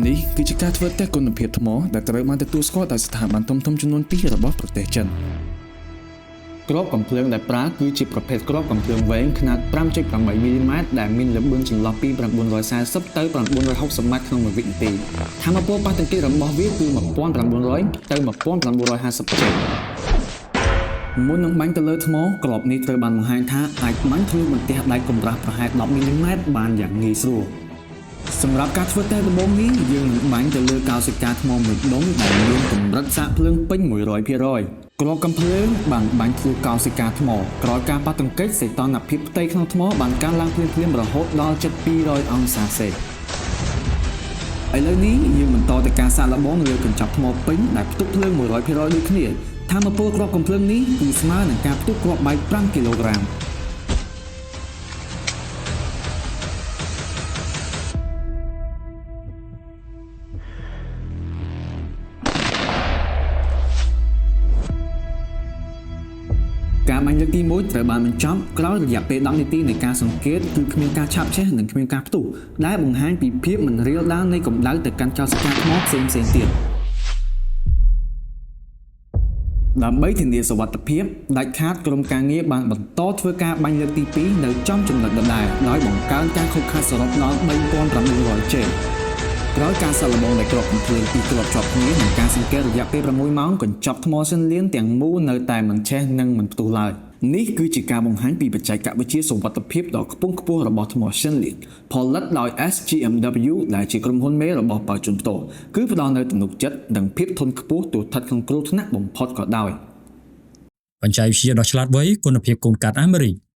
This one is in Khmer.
នេះគឺជាការធ្វើតេស្តគុណភាពថ្មដែលត្រូវបានទទួលស្គាល់ដោយស្ថាប័នធំៗចំនួនពីររបស់ប្រទេសចិនគ្រាប់កាំភ្លើងដែលប្រើគឺជាប្រភេទគ្រាប់កាំភ្លើងវែងខ្នាត5.8មីលីម៉ែត្រដែលមានល្បឿនចន្លោះពី940ទៅ960ម៉ែត្រក្នុងមួយវិនាទីថាមពលប៉ះទង្គិចរបស់វាគឺ1900ទៅ1950ជេមុននឹងបាញ់ទៅលើថ្មគ្រាប់នេះត្រូវបានបង្ហាញថាអាចបាញ់ធ្លុះបន្ទះដែកកម្រាស់ប្រហែល10មីលីម៉ែត្របានយ៉ាងងាយស្រួលសម្រាប់ការធ្វើតេស្តដំបូងនេះយើងនឹងបាញ់ទៅលើកោសិកាថ្មមួយដុំដែលមានកម្រិតសាកភ្លើងពេញ100%គ្រាប់កាំភ្លើងបានបាញ់ធ្លុះកោសិកាថ្មក្រោយការប៉ះទង្គិចសីតុណ្ហភាពផ្ទៃក្នុងថ្មបានកើនឡើងភ្លាមៗរហូតដល់ជិត200អង្សាសេឥឡូវនេះយើងបន្តទៅការសាកល្បងលើកញ្ចប់ថ្មពេញដែលផ្ទុកភ្លើង100%ដូចគ្នាថាមពលគ្រាប់កាំភ្លើងនេះគឺស្មើនឹងការផ្ទុកគ្រាប់បែក5គីឡូក្រាមការបាញ់លើកទី1ត្រូវបានបញ្ចប់ក្រោយរយៈពេល10នាទីនៃការសង្កេតគឺគ្មានការឆាបឆេះនិងគ្មានការផ្ទុះដែលបង្ហាញពីភាពមិនរាលដាលនៃកម្ដៅទៅកាន់កោសិកាថ្មផ្សេងៗទៀតដើម្បីធានាសុវត្ថិភាពដាច់ខាតក្រុមការងារបានបន្តធ្វើការបាញ់លើកទី2នៅចំចំណុចដដែលដោយបង្កើនការខូចខាតសរុបដល់3900ជេក្រោយការសាកល្បងនៃគ្រាប់កាំភ្លើងពីរគ្រាប់ជាប់គ្នានិងការសង្កេតរយៈពេល6ម៉ោងកញ្ចប់ថ្មសិនលៀនទាំងមូលនៅតែមិនឆេះនិងមិនផ្ទុះឡើយនេះគឺជាការបង្ហាញពីបច្ចេកវិទ្យាសុវត្ថិភាពដ៏ខ្ពង់ខ្ពស់របស់ថ្មសិនលៀនផលិតដោយ SGMW ដែលជាក្រុមហ៊ុនមេរបស់បាជុនផ្ទាល់គឺផ្ដល់នូវទំនុកចិត្តនិងភាពធន់ខ្ពស់ទោះស្ថិតក្នុងគ្រោះថ្នាក់បំផុតក៏ដោយ បច្ចេកវិទ្យាដ៏ឆ្លាតវៃគុណភាពកូនកាត់អាមេរិក។